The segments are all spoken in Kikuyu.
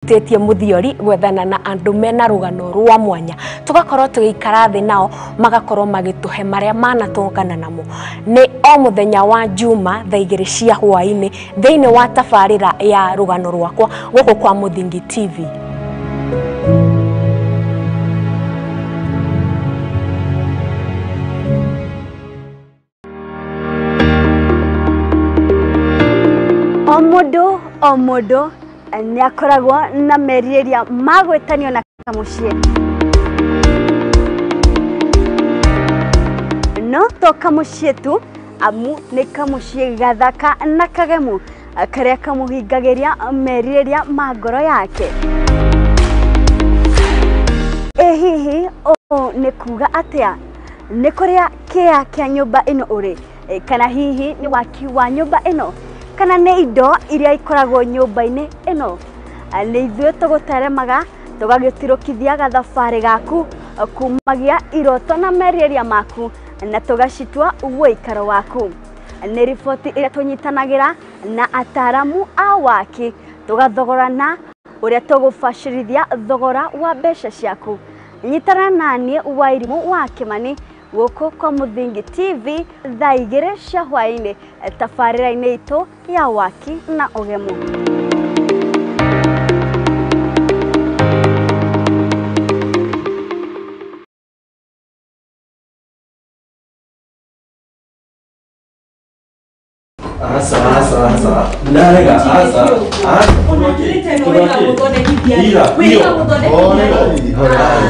Tetie muthiori gwethana na andu mena rugano rwa mwanya tugakorwo tugiikara thi nao magakorwo magituhe maria manatungana namo. Ni o muthenya wa Juma thaa 2 cia hwaini thiini wa tabarira ya rugano rwakwa guku kwa Muthingi TV. O mundu nĩ akoragwo na merirĩria ma gwĩtanio na kamũciĩ. No to kamũciĩ tu, amu nĩ kamũciĩ gathaka na kagemu karĩa kamũhingagĩria merirĩria ma ngoro yake. Ĩ hihi ũũ nĩ kuga atĩa? Nĩ kũrĩa kĩa kĩa nyũmba ĩno ũrĩ, kana hihi nĩ waki wa nyũmba ĩno, kana nĩ indo iria ikoragwo nyũmba-inĩ ĩno? Nĩ ithuĩ tũgũteremaga tũgagĩtirũkithia gathabarĩ gaku kumagia iroto na merirĩria maku na tũgacitua ũikaro waku. Nĩ riboti ĩrĩa tũnyitanagĩra na ataramu a waki tũgathogorana ũrĩa tũgũbacĩrithia thogora wa mbeca ciaku. Nyitana naniĩ Wairimũ wa Kĩmani gũkũ kwa Muthingi TV thaa 2 cia hwaĩ-inĩ tabarĩra-inĩ itũ ya waki na ũgemu. Asa ndarega asa.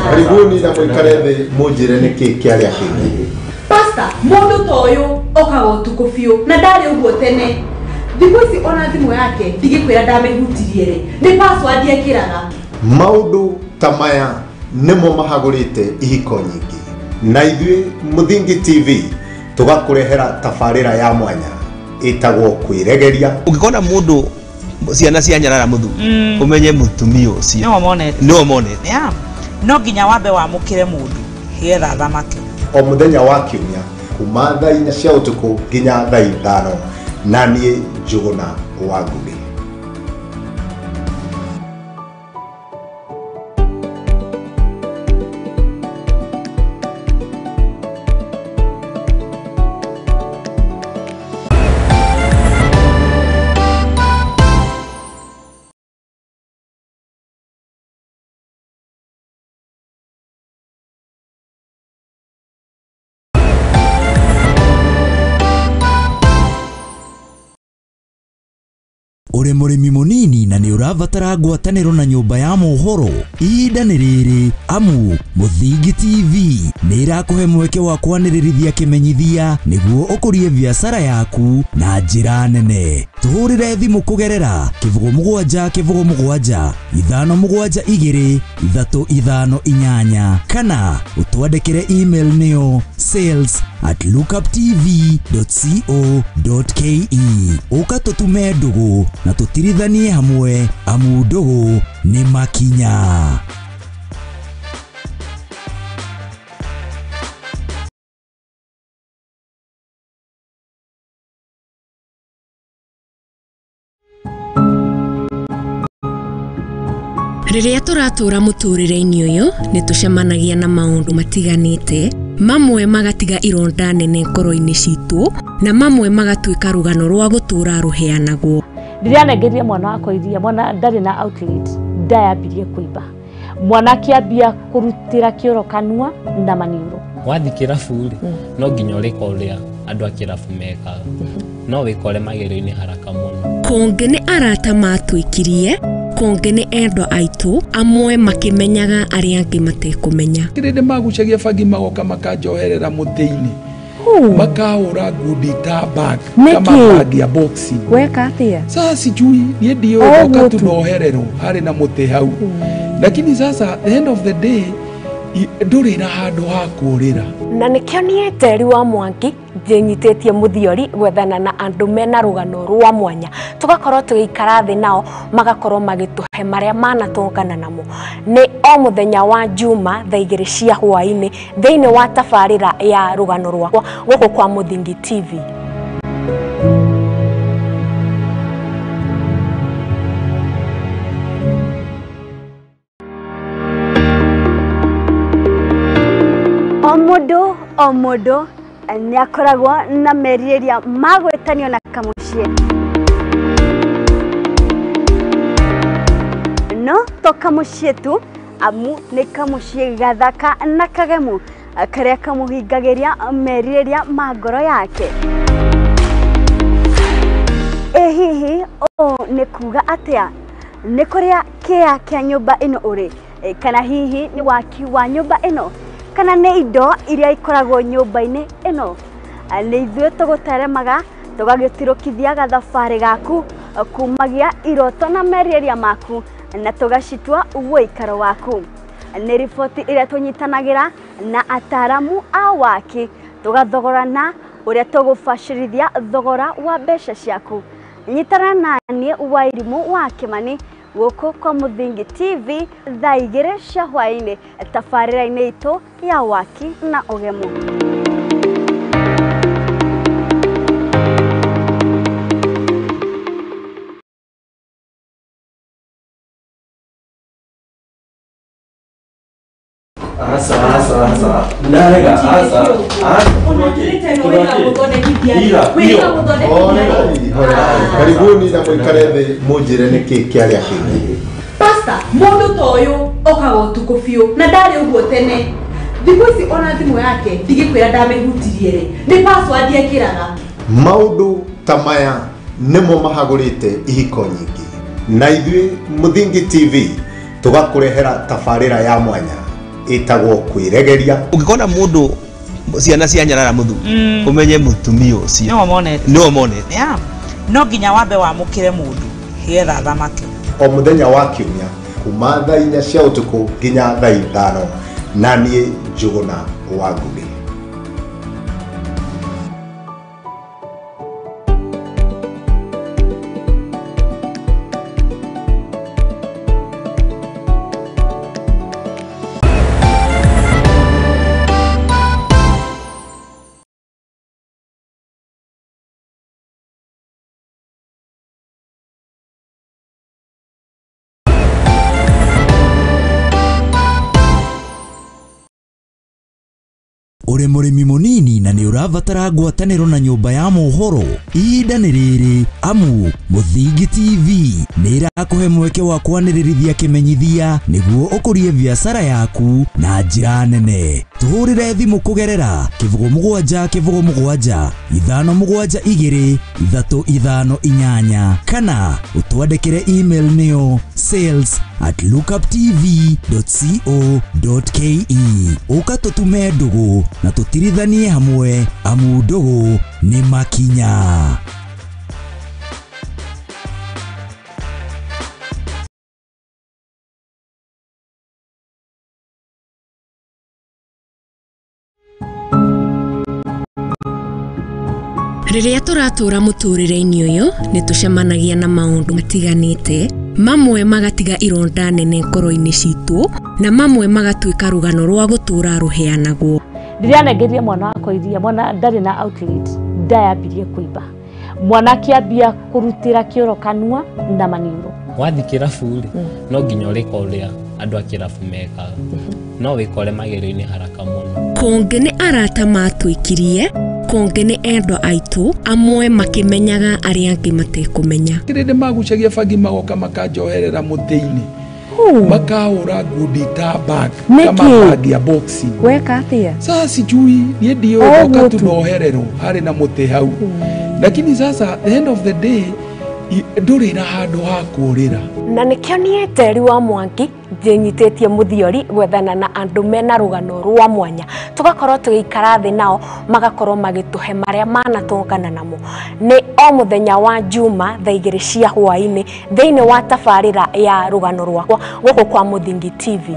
Karibuni na mwikare thĩ mũnjĩre nĩkĩ kĩarĩa kĩngĩ. Pastor, mundu ta ũyũ okaga ũtukũ biũ na ndarĩ ũguo tene. Thikũ ici ona thimũ yake ndigĩkwĩra ndamĩhutirie rĩ, nĩ password ekĩraga. Maũndũ ta maya nĩmo mahagũrĩte ihiko nyingĩ, na ithuĩ Muthingi TV tũgakũrehera tabarĩra ya mwanya ĩtagwo kwĩregeria. Ũngĩkona mũndũ ciana cia nyarara mũthuri, ũmenye mũtumia ũcio nĩwe monete. No nginya wambe wamũkĩre mũndũ nĩgetha athamake. O mũthenya wa kiumia kuma thaa 4 cia ũtukũ nginya thaa 5, na niĩ Njũgũna wa Ngũgĩ. Uri mũrĩmi mũnini na nĩ ũrabatara ngwatanĩro na nyũmba ya mohoro, ihinda nĩ rĩrĩ, amu Muthingi TV nĩ ĩrakũhe mweke wa kwanĩrĩrithia kĩmenyithia nĩguo ũkũrie biacara yaku na njĩra nene. Tũhũrĩre thimũ kũgerera 07 07 572 358 kana ũtwandĩkĩre email nĩyo sales@lookuptv.co.ke. Ũka tũtume ndũgũ na tũtirithanie hamwe, amu ndũgũ nĩ makinya. Rĩrĩa tũratũra mũtũrĩre-inĩ ũyũ nĩ tũcemanagia na maũndũ matiganĩte, mamwe magatiga ironda nene ngoro-inĩ citũ na mamwe magatuĩka rũgano rwa gũtũra rũheanagwo. Ndĩranengeria mwana wakwa iria, mwana ndarĩ na outlet, ndayambirie kũimba. Mwana akĩambia kũrutĩra kĩoro kanua na maniũrũ. Wathiĩ kĩrabu rĩ, no nginya ũrĩka ũrĩa andũ a kĩrabu mekaga, no wĩkore magerio-inĩ haraka mũno. Kũngĩ nĩ arata matwĩkirie, kũngĩ nĩ endwa aitũ, amwe makĩmenyaga arĩa angĩ matekũmenya. Kĩrĩndĩ magucagia bangi magoka makanjoherera mũtĩ-inĩ, makahũra ngundi ta bag kama bag ya boxing. Weka atia? Sasa sijui niĩ ndiũĩ, ndoka tu nohererwo harĩ na mũtĩ hau. Lakini sasa the end of the day ndũrĩ na handũ ha kũũrĩra. Na nĩkĩo niĩ Njeri wa Mwangi ndĩnyitĩtie mũthiori gwethana na andũ mena rũgano rwa mwanya, tũgakorwo tũgĩikara thĩ nao magakorwo magĩtũhe marĩa manatũngana namo. Nĩ o mũthenya wa Juma thaa 2 cia hwaĩ-inĩ thĩinĩ wa tabarĩra ya rũgano rwakwa gũkũ kwa Muthingi TV. o mũndũ nĩ akoragwo na merirĩria ma gwĩtanio na kamũciĩ. No to kamũciĩ tu, amu nĩ kamũciĩ gathaka na kagemu karĩa kamũhingagĩria merirĩria ma ngoro yake. Ĩ hihi ũũ nĩ kuga atĩa? Nĩ kũrĩa kĩa kĩa nyũmba ĩno ũrĩ, kana hihi nĩ waki wa nyũmba ĩno, kana nĩ indo iria ikoragwo nyũmba-inĩ ĩno? Nĩ ithuĩ tũgũteremaga tũgagĩtirũkithia gathabarĩ gaku kumagia iroto na merirĩria maku na tũgacitua ũikaro waku. Nĩ riboti ĩrĩa tũnyitanagĩra na ataramu a waki tũgathogorana ũrĩa tũgũbacĩrithia thogora wa mbeca ciaku. Nyitana na niĩ Wairimũ wa Kĩmani gũkũ kwa Mũthingi TV thaa 2 cia hwaĩ-inĩ tabarĩra-inĩ itũ ya waki na ũgemu. Aca aca aca ndarega aca. Karibuni na mũikare thĩ mũnjĩre nĩkĩ kĩarĩa kĩngĩ. Pastor, mũndũ ta ũyũ okaga ũtukũ biũ na ndarĩ ũguo tene. Thikũ ici ona thimũ yake ndigĩkwĩra ndamĩhutirie rĩ, nĩ password ekĩraga. Maũndũ ta maya nĩmo mahagũrĩte ihiko nyingĩ, na ithuĩ Mũthingi TV tũgakũrehera tabarĩra ya mwanya ĩtagwo kwĩregeria. Ũngĩkona mũndũ ciana cia nyarara mũthu ũmenye mũtumia ũcio nĩwe monete. No nginya wambe wamũkĩre mũndũ nĩgetha athamake. O mũthenya wa kiumia kuma thaa 4 cia ũtukũ nginya thaa 5, na niĩ Njũgũna wa Ngũgĩ. Ũrĩ mũrĩmi mũnini na nĩ ũrabatara ngwatanĩro na nyũmba ya mohoro, ihinda nĩ rĩrĩ, amu Mũthingi TV nĩ ĩrakũhe mweke wa kwanĩrĩrithia kĩmenyithia nĩguo ũkũrie biacara yaku na njĩra nene. Tũhũrĩre thimũ kũgerera 07 07 5 7 2 3 5 8 kana ũtwandĩkĩre email nĩyo sales@lookuptv.co.ke. Ũka tũtume ndũgũ na tũtirithanie hamwe, amu ndũgũ nĩ makinya. Rĩrĩa tũratũra mũtũrĩre-inĩ ũyũ nĩ tũcemanagia na maũndũ matiganĩte, mamwe magatiga ironda nene ngoro-inĩ citũ na mamwe magatuĩka rũgano rwa gũtũra rũheanagwo. Rĩrĩa anengerie mwana wakwa iria, mwana ndarĩ na outlet, ndayambirie kũimba. Mwana akĩambia kũrutĩra kĩoro kanua na maniũrũ. Wathiĩ kĩrabu rĩ, no nginya ũrĩka ũrĩa andũ a kĩrabu mekaga, no wĩkore magerio-inĩ haraka mũno. Kũngĩ nĩ arata matwĩkirie, kũngĩ nĩ endwa aitũ, amwe makĩmenyaga arĩa angĩ matekũmenya. Kĩrĩndĩ magucagia bangi magoka makanjoherera mũtĩ-inĩ, makahũra ngundi ta bag kama bag ya boxing. Weka atĩa? Sasa sijui niĩ ndiũĩ, ndoka tu nohererwo harĩ na mũtĩ hau. Lakini sasa the end of the day ndũrĩ na handũ ha kũũrĩra. Na nĩkĩo niĩ Njeri wa Mwangi njĩnyitĩtie mũthiori gwethana na andũ mena rũgano rwa mwanya, tũgakorwo tũgĩikara thĩ nao magakorwo magĩtũhe marĩa manatũngana namo. Nĩ o mũthenya wa Juma thaa 2 cia hwaĩ-inĩ thĩinĩ wa tabarĩra ya rũgano rwakwa gũkũ kwa Mũthingi TV.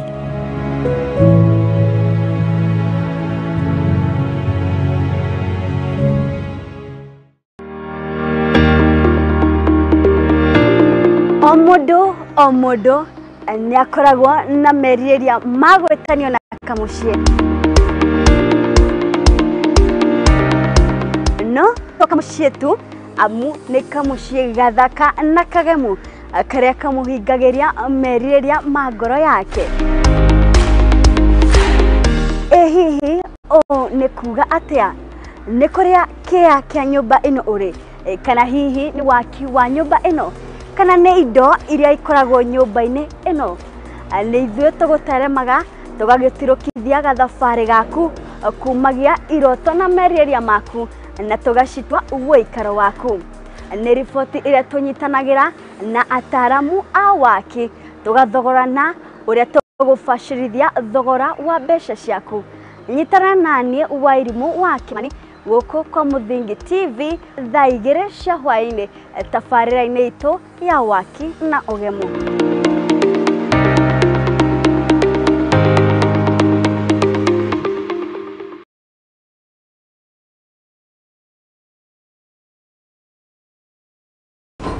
O mũndũ nĩ akoragwo na merirĩria ma gwĩtanio na kamũciĩ. No to kamũciĩ tu, amu nĩ kamũciĩ gathaka na kagemu karĩa kamũhingagĩria merirĩria ma ngoro yake. Ĩ hihi ũũ Ũũ nĩ kuga atĩa? Nĩ kũrĩa kĩa kĩa nyũmba ĩno ũrĩ, kana hihi nĩ waki wa nyũmba ĩno, kana nĩ indo iria ikoragwo nyũmba-inĩ ĩno? Nĩ ithuĩ tũgũteremaga tũgagĩtirũkithia gathabarĩ gaku kumagia iroto na merirĩria maku na tũgacitua ũikaro waku. Nĩ riboti ĩrĩa tũnyitanagĩra na ataramu a waki tũgathogorana ũrĩa tũgũbacĩrithia thogora wa mbeca ciaku. Nyitana naniĩ Wairimũ wa Kĩmani gũkũ kwa Mũthingi TV thaa 2 cia hwaĩ-inĩ tabarĩra-inĩ itũ ya waki na ũgemu.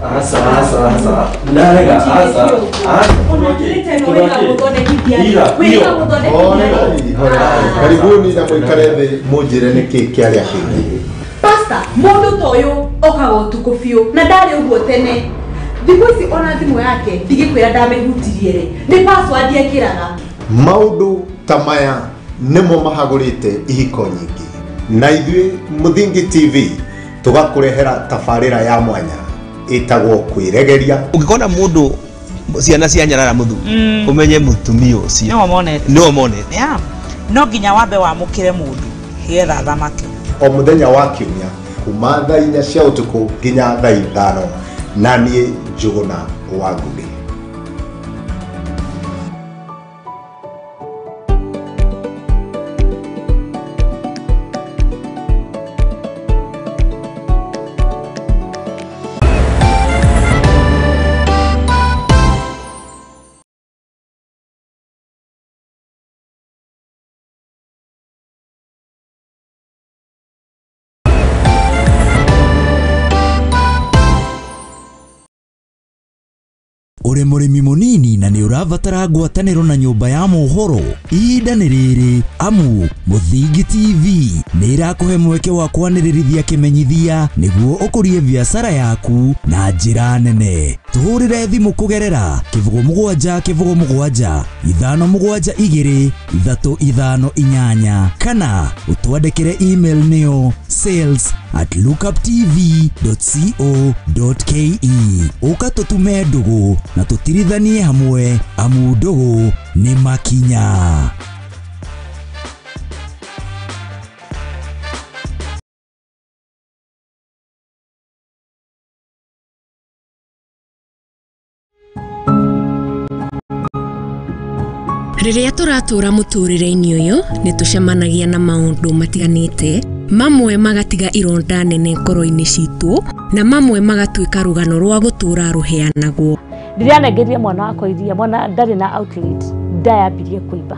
Aca aca aca ndarega aca. Karibuni na mũikare thĩ mũnjĩre nĩkĩ kĩarĩa kĩngĩ. Pastor, mũndũ ta ũyũ okaga ũtukũ biũ na ndarĩ ũguo tene. Thikũ ici ona thimũ yake ndigĩkwĩra ndamĩhutirie rĩ, nĩ password ekĩraga. Maũndũ ta maya nĩmo mahagũrĩte ihiko nyingĩ, na ithuĩ Mũthingi TV tũgakũrehera tabarĩra ya mwanya ĩtagwo kwĩregeria. Ũngĩkona mũndũ ciana cia nyarara mũthuri, ũmenye mũtumia ũcio nĩwe monete. No nginya wambe wamũkĩre mũndũ nĩgetha athamake. O mũthenya wa kiumia kuma thaa 4 cia ũtukũ nginya thaa 5, na niĩ Njũgũna wa Ngũgĩ. Ũrĩ mũrĩmi mũnini na nĩ ũrabatara ngwatanĩro na nyũmba ya mohoro, ihinda nĩ rĩrĩ amu Mũthingi TV nĩ ĩrakũhe mweke wa kwanĩrĩrithia kĩmenyithia nĩguo ũkũrie biacara yaku na njĩra nene. Tũhũrĩre thimũ kũgerera 07 07 572 358 kana ũtwandĩkĩre email nĩyo sales@lookuptv.co.ke. Ũka tũtume ndũgũ na tũtirithanie hamwe amu ndũgũ nĩ makinya. Rĩrĩa tũratũra mũtũrĩre-inĩ ũyũ nĩ tũcemanagia na maũndũ matiganĩte, mamwe magatiga ironda nene ngoro-inĩ citũ na mamwe magatuĩka rũgano rwa gũtũra rũheanagwo. Ndĩranengeria mwana wakwa iria, mwana ndarĩ na outlet, ndayambirie kũimba.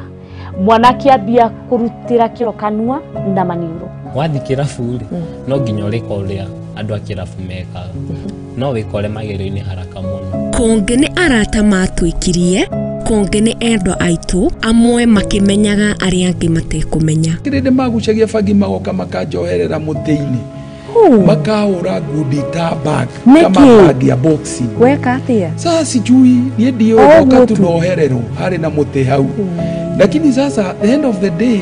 Mwana akĩambia kũrutĩra kĩoro kanua na maniũrũ. Wathiĩ kĩrabu rĩ, no nginya ũrĩka ũrĩa andũ a kĩrabu mekaga, no wĩkore magerio-inĩ haraka mũno. Kũngĩ nĩ arata matwĩkirie, kũngĩ nĩ endwa aitũ, amwe makĩmenyaga arĩa angĩ matekũmenya. Kĩrĩndĩ magucagia bangi magoka makanjoherera mũtĩ-inĩ, makahũra ngundi ta bag kama bag ya boxing. Weka atĩa? Sasa sijui niĩ ndiũĩ, ndoka tu nohererwo harĩ na mũtĩ hau. Lakini sasa the end of the day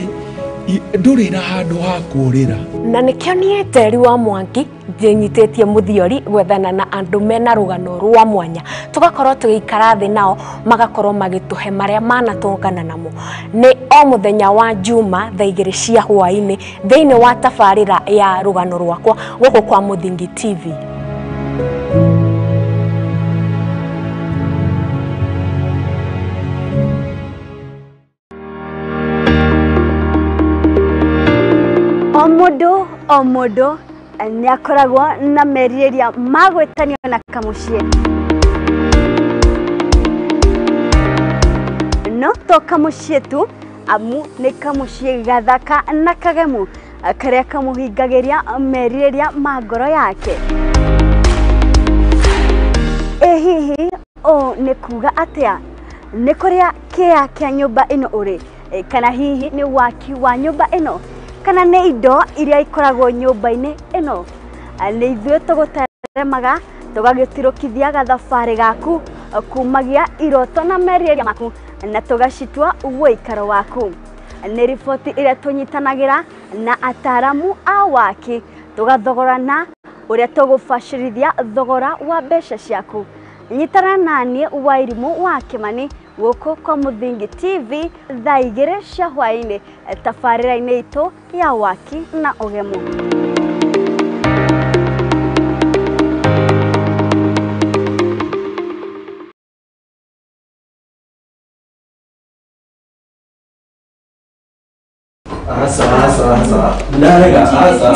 ndũrĩ na handũ ha kũũrĩra. Na nĩkĩo niĩ Njeri wa Mwangi ndĩnyitĩtie mũthiori gwethana na andũ mena rũgano rwa mwanya, tũgakorwo tũgĩikara thĩ nao magakorwo magĩtũhe marĩa manatũngana namo. Nĩ o mũthenya wa Juma thaa 2 cia hwaĩ-inĩ thĩinĩ wa tabarĩra ya rũgano rwakwa gũkũ kwa Mũthingi TV. O mũndũ nĩ akoragwo na merirĩria ma gwĩtanio na kamũciĩ, no to kamũciĩ tu, amu nĩ kamũciĩ gathaka na kagemu karĩa kamũhingagĩria merirĩria ma ngoro yake. Ĩ hihi ũũ nĩ kuga atĩa? Nĩ kũrĩa kĩa kĩa nyũmba ĩno ũrĩ, kana hihi nĩ waki wa nyũmba ĩno, kana nĩ indo iria ikoragwo nyũmba-inĩ ĩno? Nĩ ithuĩ tũgũteremaga tũgagĩtirũkithia gathabarĩ gaku kumagia iroto na merirĩria maku na tũgacitua ũikaro waku. Nĩ riboti ĩrĩa tũnyitanagĩra na ataramu a waki tũgathogorana ũrĩa tũgũbacĩrithia thogora wa mbeca ciaku. Nyitana naniĩ Wairimũ wa Kĩmani gũkũ kwa Mũthingi TV thaa 2 cia hwaĩ-inĩ tabarĩra-inĩ itũ ya waki na ũgemu. Aca aca aca ndarega aca.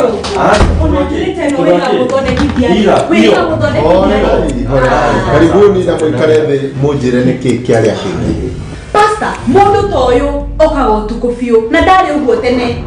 Karibuni na mũikare thĩ mũnjĩre nĩkĩ kĩarĩa kĩngĩ. Pastor, mũndũ ta ũyũ okaga ũtukũ biũ na ndarĩ ũguo tene.